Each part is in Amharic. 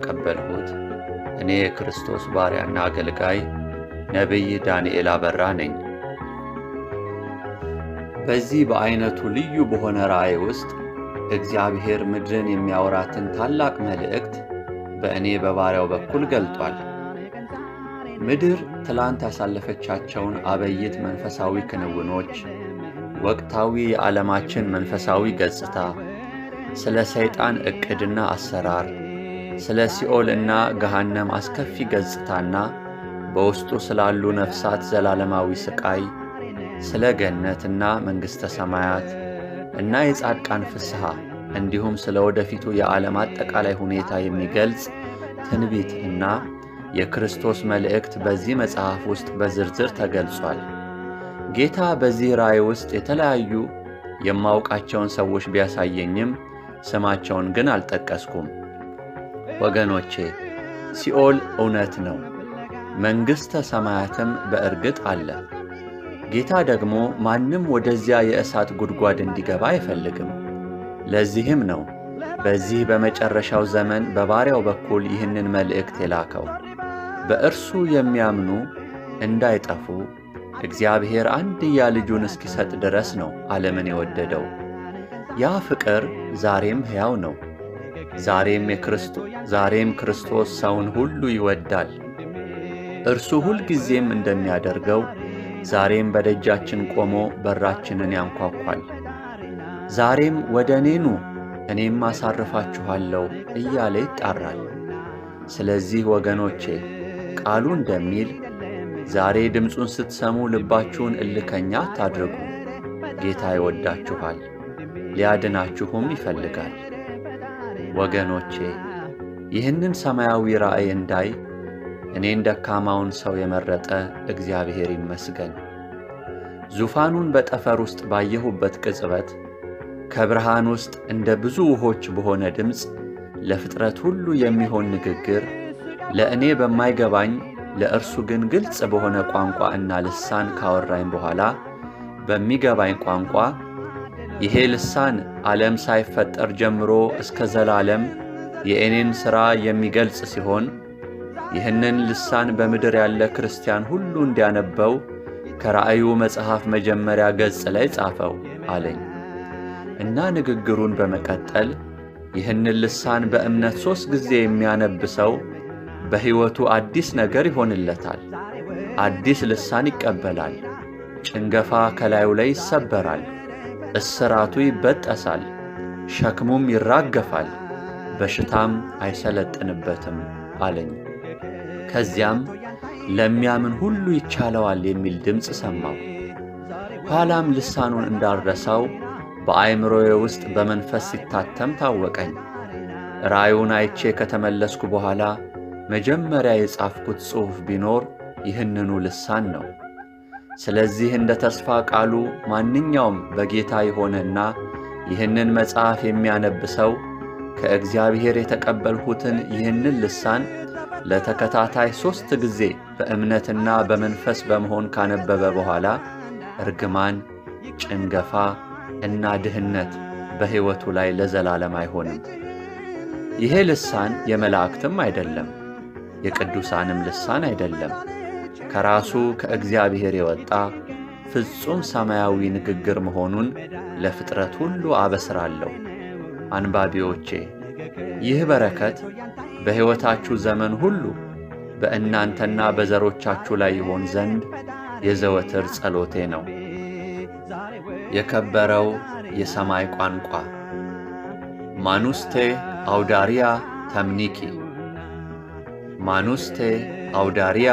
የተቀበልሁት እኔ የክርስቶስ ባሪያና አገልጋይ ነቢይ ዳንኤል አበራ ነኝ። በዚህ በዐይነቱ ልዩ በሆነ ራእይ ውስጥ እግዚአብሔር ምድርን የሚያወራትን ታላቅ መልእክት በእኔ በባሪያው በኩል ገልጧል። ምድር ትላንት ያሳለፈቻቸውን አበይት መንፈሳዊ ክንውኖች፣ ወቅታዊ የዓለማችን መንፈሳዊ ገጽታ፣ ስለ ሰይጣን ዕቅድና አሰራር፣ ስለ ሲኦል እና ገሃነም አስከፊ ገጽታና በውስጡ ስላሉ ነፍሳት ዘላለማዊ ሥቃይ፣ ስለ ገነትና መንግሥተ ሰማያት እና የጻድቃን ፍስሐ እንዲሁም ስለ ወደፊቱ የዓለም አጠቃላይ ሁኔታ የሚገልጽ ትንቢት እና የክርስቶስ መልእክት በዚህ መጽሐፍ ውስጥ በዝርዝር ተገልጿል። ጌታ በዚህ ራእይ ውስጥ የተለያዩ የማውቃቸውን ሰዎች ቢያሳየኝም ስማቸውን ግን አልጠቀስኩም። ወገኖቼ፣ ሲኦል እውነት ነው፣ መንግሥተ ሰማያትም በእርግጥ አለ። ጌታ ደግሞ ማንም ወደዚያ የእሳት ጉድጓድ እንዲገባ አይፈልግም። ለዚህም ነው በዚህ በመጨረሻው ዘመን በባሪያው በኩል ይህንን መልእክት የላከው። በእርሱ የሚያምኑ እንዳይጠፉ እግዚአብሔር አንድያ ልጁን እስኪሰጥ ድረስ ነው ዓለምን የወደደው። ያ ፍቅር ዛሬም ሕያው ነው። ዛሬም ክርስቶስ ሰውን ሁሉ ይወዳል። እርሱ ሁልጊዜም እንደሚያደርገው ዛሬም በደጃችን ቆሞ በራችንን ያንኳኳል። ዛሬም ወደ እኔ ኑ እኔም አሳርፋችኋለሁ እያለ ይጣራል። ስለዚህ ወገኖቼ፣ ቃሉ እንደሚል ዛሬ ድምፁን ስትሰሙ ልባችሁን እልከኛ አታድርጉ። ጌታ ይወዳችኋል፣ ሊያድናችሁም ይፈልጋል። ወገኖቼ፣ ይህንን ሰማያዊ ራእይ እንዳይ እኔን ደካማውን ሰው የመረጠ እግዚአብሔር ይመስገን። ዙፋኑን በጠፈር ውስጥ ባየሁበት ቅጽበት ከብርሃን ውስጥ እንደ ብዙ ውሆች በሆነ ድምፅ ለፍጥረት ሁሉ የሚሆን ንግግር፣ ለእኔ በማይገባኝ ለእርሱ ግን ግልጽ በሆነ ቋንቋ እና ልሳን ካወራኝ በኋላ፣ በሚገባኝ ቋንቋ ይሄ ልሳን ዓለም ሳይፈጠር ጀምሮ እስከ ዘላለም የእኔን ሥራ የሚገልጽ ሲሆን፣ ይህንን ልሳን በምድር ያለ ክርስቲያን ሁሉ እንዲያነበው ከራእዩ መጽሐፍ መጀመሪያ ገጽ ላይ ጻፈው አለኝ እና ንግግሩን በመቀጠል ይህንን ልሳን በእምነት 3 ጊዜ የሚያነብ ሰው በሕይወቱ አዲስ ነገር ይሆንለታል። አዲስ ልሳን ይቀበላል። ጭንገፋ ከላዩ ላይ ይሰበራል። እስራቱ ይበጠሳል፣ ሸክሙም ይራገፋል፣ በሽታም አይሰለጥንበትም አለኝ። ከዚያም ለሚያምን ሁሉ ይቻለዋል የሚል ድምፅ ሰማሁ። ኋላም ልሳኑን እንዳልረሳው በአእምሮዬ ውስጥ በመንፈስ ሲታተም ታወቀኝ። ራእዩን አይቼ ከተመለስኩ በኋላ መጀመሪያ የጻፍኩት ጽሑፍ ቢኖር ይህንኑ ልሳን ነው። ስለዚህ እንደ ተስፋ ቃሉ ማንኛውም በጌታ የሆነና ይህንን መጽሐፍ የሚያነብ ሰው ከእግዚአብሔር የተቀበልሁትን ይህንን ልሳን ለተከታታይ 3 ጊዜ በእምነትና በመንፈስ በመሆን ካነበበ በኋላ እርግማን፣ ጭንገፋ እና ድህነት በሕይወቱ ላይ ለዘላለም አይሆንም። ይሄ ልሳን የመላእክትም አይደለም፣ የቅዱሳንም ልሳን አይደለም። ከራሱ ከእግዚአብሔር የወጣ ፍጹም ሰማያዊ ንግግር መሆኑን ለፍጥረት ሁሉ አበስራለሁ። አንባቢዎቼ፣ ይህ በረከት በሕይወታችሁ ዘመን ሁሉ በእናንተና በዘሮቻችሁ ላይ ይሆን ዘንድ የዘወትር ጸሎቴ ነው። የከበረው የሰማይ ቋንቋ። ማኑስቴ አውዳሪያ ተምኒኪ፣ ማኑስቴ አውዳሪያ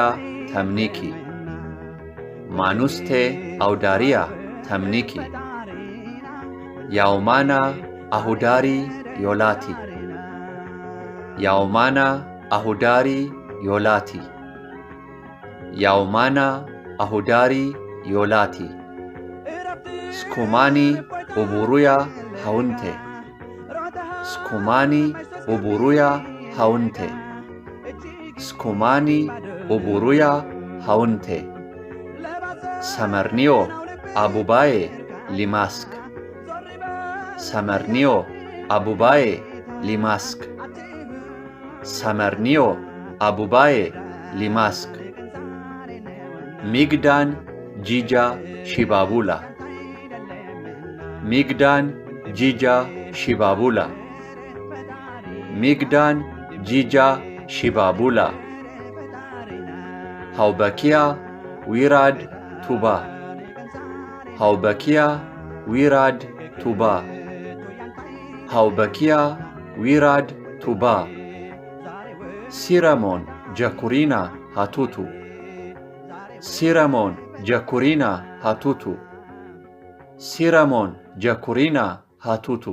ተምኒኪ፣ ማኑስቴ አውዳሪያ ተምኒኪ። ያውማና አሁዳሪ ዮላቲ፣ ያውማና አሁዳሪ ዮላቲ፣ ያውማና አሁዳሪ ዮላቲ። ስኩማኒ ኡቡሩያ ሐውንቴ፣ ስኩማኒ ኡቡሩያ ሐውንቴ፣ ስኩማኒ ኡቡሩያ ሐውንቴ። ሰመርኒዮ አቡባዬ ሊማስክ፣ ሰመርኒዮ አቡባዬ ሊማስክ፣ ሰመርኒዮ አቡባዬ ሊማስክ ሚግዳን ጂጃ ሺባቡላ ሚግዳን ጂጃ ሺባቡላ ሚግዳን ጂጃ ሺባቡላ ሃውበኪያ ዊራድ ቱባ ሃውበኪያ ዊራድ ቱባ ሃውበኪያ ዊራድ ቱባ ሲረሞን ጀኩሪና ሃቱቱ ሲረሞን ጀኩሪና ሃቱቱ ሲረሞን ጀኩሪና ሃቱቱ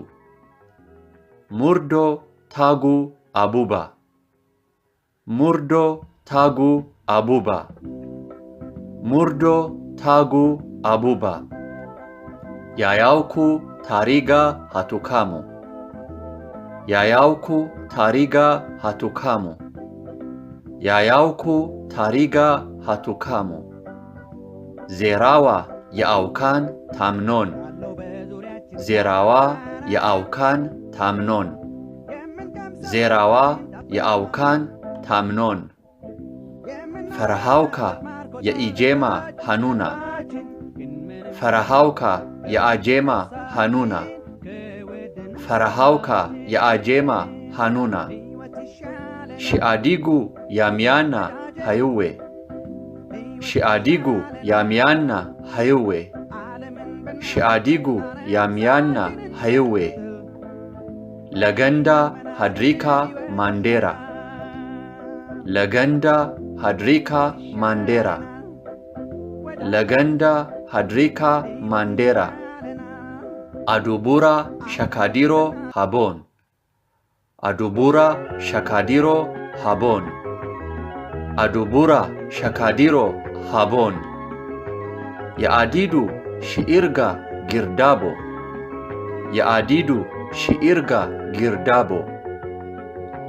ሙርዶ ታጉ አቡባ ሙርዶ ታጉ አቡባ ሙርዶ ታጉ አቡባ ያያውኩ ታሪጋ ሃቱካሙ ያያውኩ ታሪጋ ሃቱካሙ ያያውኩ ታሪጋ ሃቱካሙ ዜራዋ የአውካን ታምኖን ዜራዋ የአውካን ታምኖን ዜራዋ የአውካን ታምኖን ፈረሃውካ የኢጄማ ሃኑና ፈረሃውካ የአጄማ ሃኑና ፈረሃውካ የአጄማ ሃኑና ሺአዲጉ ያሚያና ሃይዌ ሺአዲጉ ያሚያና ሃይዌ ሺአዲጉ ያሚያና ሃይዌ ለገንዳ ሃድሪካ ማንዴራ ለገንዳ ሃድሪካ ማንዴራ ለገንዳ ሃድሪካ ማንዴራ አዱቡራ ሸካዲሮ ሃቦን አዱቡራ ሸካዲሮ ሃቦን አዱቡራ ሸካዲሮ ሃቦን የአዲዱ ሺኢርጋ ጊርዳቦ የአዲዱ ሺኢርጋ ጊርዳቦ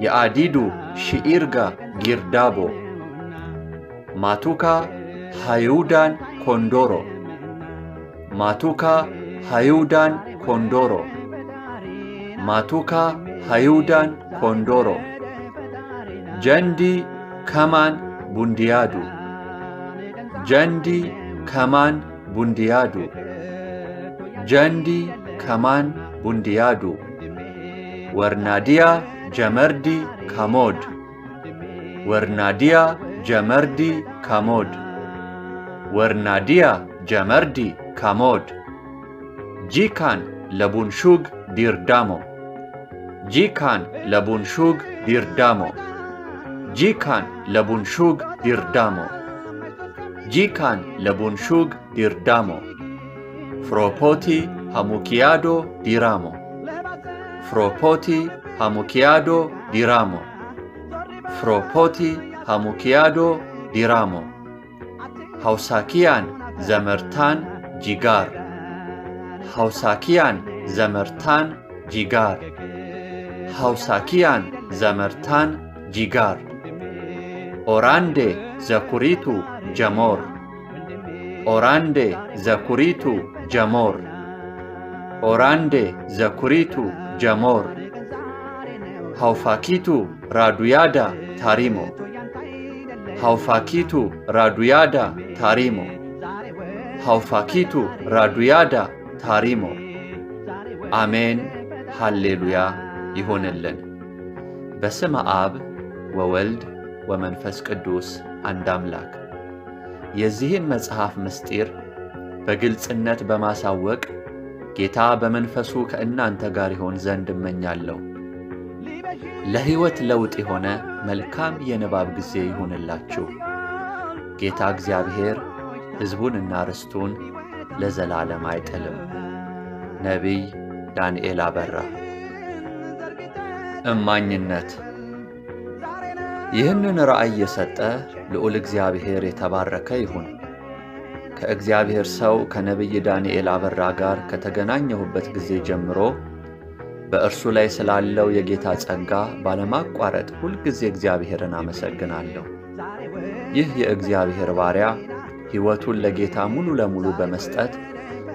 የአዲዱ ሺኢርጋ ጊርዳቦ ማቱካ ሃዩዳን ኮንዶሮ ማቱካ ሃዩዳን ኮንዶሮ ማቱካ ሃዩዳን ኮንዶሮ ጀንዲ ከማን ቡንዲያዱ ጀንዲ ከማን ቡንዲያዱ ጀንዲ ከማን ቡንዲያዱ ወርናዲያ ጀመርዲ ካሞድ ወርናዲያ ጀመርዲ ካሞድ ወርናዲያ ጀመርዲ ካሞድ ጂካን ለቡንሹግ ዲርዳሞ ጂካን ለቡንሹግ ዲርዳሞ ጂካን ለቡንሹግ ዲርዳሞ ጂካን ለቡንሹግ ዲርዳሞ ፍሮፖቲ ሃሙኪያዶ ዲራሞ ፍሮፖቲ ሃሙኪያዶ ዲራሞ ፍሮፖቲ ሃሙኪያዶ ዲራሞ ሃውሳኪያን ዘመርታን ጂጋር ሃውሳኪያን ዘመርታን ጂጋር ሃውሳኪያን ዘመርታን ጂጋር ኦራንዴ ዘኩሪቱ ጀሞር ኦራንዴ ዘኩሪቱ ጀሞር ኦራንዴ ዘኩሪቱ ጀሞር ሃውፋኪቱ ራዱያዳ ታሪሞ ሃውፋኪቱ ራዱያዳ ታሪሞ ሃውፋኪቱ ራዱያዳ ታሪሞ። አሜን ሃሌሉያ ይሁንልን። በስመ አብ ወወልድ ወመንፈስ ቅዱስ አንድ አምላክ። የዚህን መጽሐፍ ምስጢር በግልጽነት በማሳወቅ ጌታ በመንፈሱ ከእናንተ ጋር ይሆን ዘንድ እመኛለሁ። ለሕይወት ለውጥ የሆነ መልካም የንባብ ጊዜ ይሁንላችሁ። ጌታ እግዚአብሔር ሕዝቡንና ርስቱን ለዘላለም አይጥልም። ነቢይ ዳንኤል አበራ። እማኝነት። ይህንን ራእይ የሰጠ ልዑል እግዚአብሔር የተባረከ ይሁን። ከእግዚአብሔር ሰው ከነቢይ ዳንኤል አበራ ጋር ከተገናኘሁበት ጊዜ ጀምሮ በእርሱ ላይ ስላለው የጌታ ጸጋ ባለማቋረጥ ሁልጊዜ እግዚአብሔርን አመሰግናለሁ። ይህ የእግዚአብሔር ባሪያ ሕይወቱን ለጌታ ሙሉ ለሙሉ በመስጠት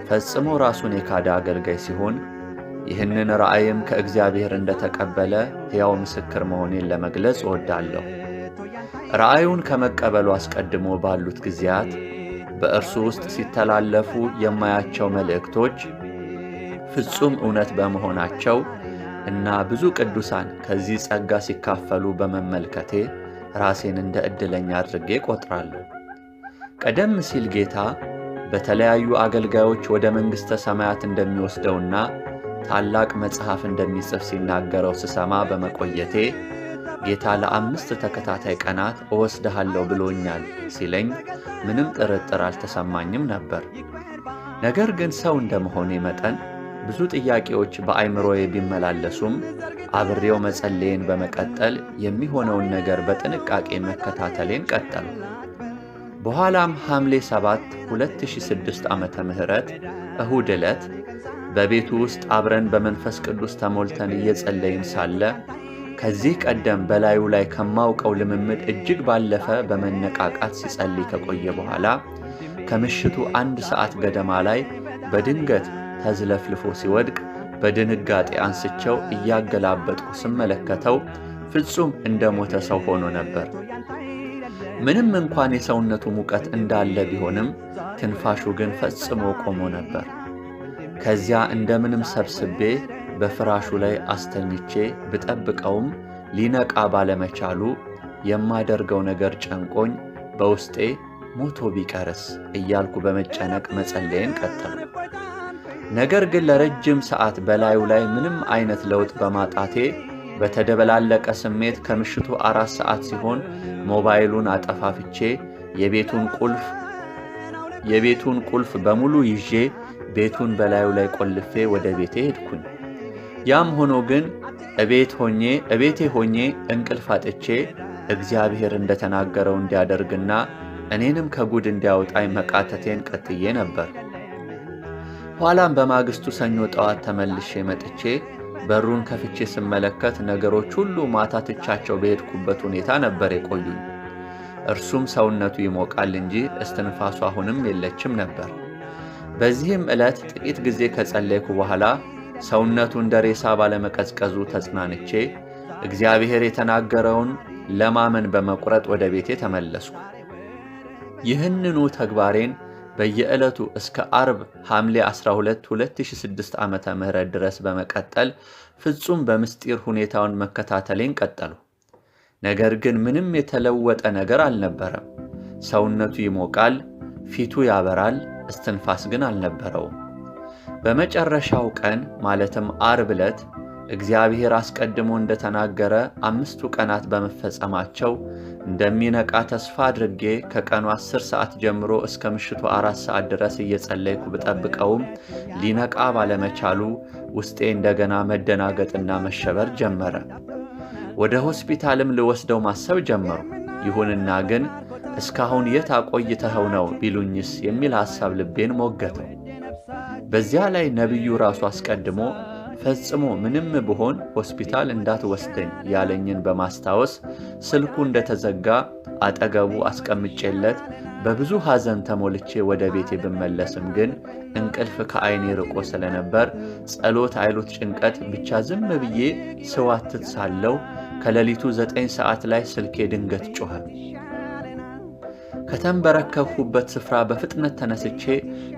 ፈጽሞ ራሱን የካደ አገልጋይ ሲሆን ይህንን ራእይም ከእግዚአብሔር እንደተቀበለ ሕያው ምስክር መሆኔን ለመግለጽ እወዳለሁ። ራእዩን ከመቀበሉ አስቀድሞ ባሉት ጊዜያት በእርሱ ውስጥ ሲተላለፉ የማያቸው መልእክቶች ፍጹም እውነት በመሆናቸው እና ብዙ ቅዱሳን ከዚህ ጸጋ ሲካፈሉ በመመልከቴ ራሴን እንደ ዕድለኛ አድርጌ እቆጥራለሁ። ቀደም ሲል ጌታ በተለያዩ አገልጋዮች ወደ መንግሥተ ሰማያት እንደሚወስደውና ታላቅ መጽሐፍ እንደሚጽፍ ሲናገረው ስሰማ በመቆየቴ ጌታ ለ5 ተከታታይ ቀናት እወስድሃለሁ ብሎኛል ሲለኝ ምንም ጥርጥር አልተሰማኝም ነበር። ነገር ግን ሰው እንደመሆኔ መጠን ብዙ ጥያቄዎች በአእምሮዬ ቢመላለሱም አብሬው መጸለይን በመቀጠል የሚሆነውን ነገር በጥንቃቄ መከታተሌን ቀጠልኩ። በኋላም ሐምሌ 7 2006 ዓመተ ምህረት እሁድ ዕለት በቤቱ ውስጥ አብረን በመንፈስ ቅዱስ ተሞልተን እየጸለይን ሳለ ከዚህ ቀደም በላዩ ላይ ከማውቀው ልምምድ እጅግ ባለፈ በመነቃቃት ሲጸልይ ከቆየ በኋላ ከምሽቱ 1 ሰዓት ገደማ ላይ በድንገት ተዝለፍልፎ ሲወድቅ በድንጋጤ አንስቸው እያገላበጥኩ ስመለከተው ፍጹም እንደሞተ ሰው ሆኖ ነበር። ምንም እንኳን የሰውነቱ ሙቀት እንዳለ ቢሆንም ትንፋሹ ግን ፈጽሞ ቆሞ ነበር። ከዚያ እንደምንም ሰብስቤ በፍራሹ ላይ አስተኝቼ ብጠብቀውም ሊነቃ ባለመቻሉ የማደርገው ነገር ጨንቆኝ በውስጤ ሞቶ ቢቀርስ እያልኩ በመጨነቅ መጸለይን ቀጠልኩ። ነገር ግን ለረጅም ሰዓት በላዩ ላይ ምንም አይነት ለውጥ በማጣቴ በተደበላለቀ ስሜት ከምሽቱ 4 ሰዓት ሲሆን ሞባይሉን አጠፋፍቼ የቤቱን ቁልፍ በሙሉ ይዤ ቤቱን በላዩ ላይ ቆልፌ ወደ ቤቴ ሄድኩኝ። ያም ሆኖ ግን እቤቴ ሆኜ እንቅልፍ አጥቼ እግዚአብሔር እንደተናገረው እንዲያደርግና እኔንም ከጉድ እንዲያወጣኝ መቃተቴን ቀጥዬ ነበር። ኋላም በማግስቱ ሰኞ ጠዋት ተመልሼ መጥቼ በሩን ከፍቼ ስመለከት ነገሮች ሁሉ ማታ ትቻቸው በሄድኩበት ሁኔታ ነበር የቆዩኝ። እርሱም ሰውነቱ ይሞቃል እንጂ እስትንፋሱ አሁንም የለችም ነበር። በዚህም ዕለት ጥቂት ጊዜ ከጸለይኩ በኋላ ሰውነቱ እንደ ሬሳ ባለመቀዝቀዙ ተጽናንቼ እግዚአብሔር የተናገረውን ለማመን በመቁረጥ ወደ ቤቴ ተመለስኩ። ይህንኑ ተግባሬን በየዕለቱ እስከ አርብ ሐምሌ 12 2006 ዓመተ ምህረት ድረስ በመቀጠል ፍጹም በምስጢር ሁኔታውን መከታተሌን ቀጠሉ። ነገር ግን ምንም የተለወጠ ነገር አልነበረም። ሰውነቱ ይሞቃል፣ ፊቱ ያበራል፣ እስትንፋስ ግን አልነበረውም። በመጨረሻው ቀን ማለትም አርብ ዕለት እግዚአብሔር አስቀድሞ እንደተናገረ 5 ቀናት በመፈጸማቸው እንደሚነቃ ተስፋ አድርጌ ከቀኑ 10 ሰዓት ጀምሮ እስከ ምሽቱ 4 ሰዓት ድረስ እየጸለይኩ ብጠብቀውም ሊነቃ ባለመቻሉ ውስጤ እንደገና መደናገጥና መሸበር ጀመረ። ወደ ሆስፒታልም ልወስደው ማሰብ ጀመሩ። ይሁንና ግን እስካሁን የት አቆይተኸው ነው ቢሉኝስ የሚል ሐሳብ ልቤን ሞገተው። በዚያ ላይ ነብዩ ራሱ አስቀድሞ ፈጽሞ ምንም ብሆን ሆስፒታል እንዳትወስደኝ ያለኝን በማስታወስ ስልኩ እንደተዘጋ አጠገቡ አስቀምጬለት በብዙ ሐዘን ተሞልቼ ወደ ቤቴ ብመለስም ግን እንቅልፍ ከዓይኔ ርቆ ስለነበር ጸሎት አይሉት ጭንቀት ብቻ ዝም ብዬ ስዋትት ሳለው ከሌሊቱ 9 ሰዓት ላይ ስልኬ ድንገት ጮኸ። ከተንበረከኩበት ስፍራ በፍጥነት ተነስቼ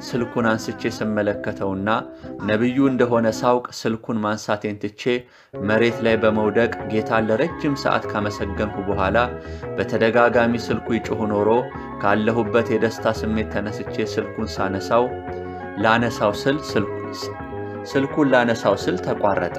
ስልኩን አንስቼ ስመለከተውና ነብዩ እንደሆነ ሳውቅ ስልኩን ማንሳቴን ትቼ መሬት ላይ በመውደቅ ጌታን ለረጅም ሰዓት ካመሰገንኩ በኋላ በተደጋጋሚ ስልኩ ይጮህ ኖሮ ካለሁበት የደስታ ስሜት ተነስቼ ስልኩን ላነሳው ስል ተቋረጠ።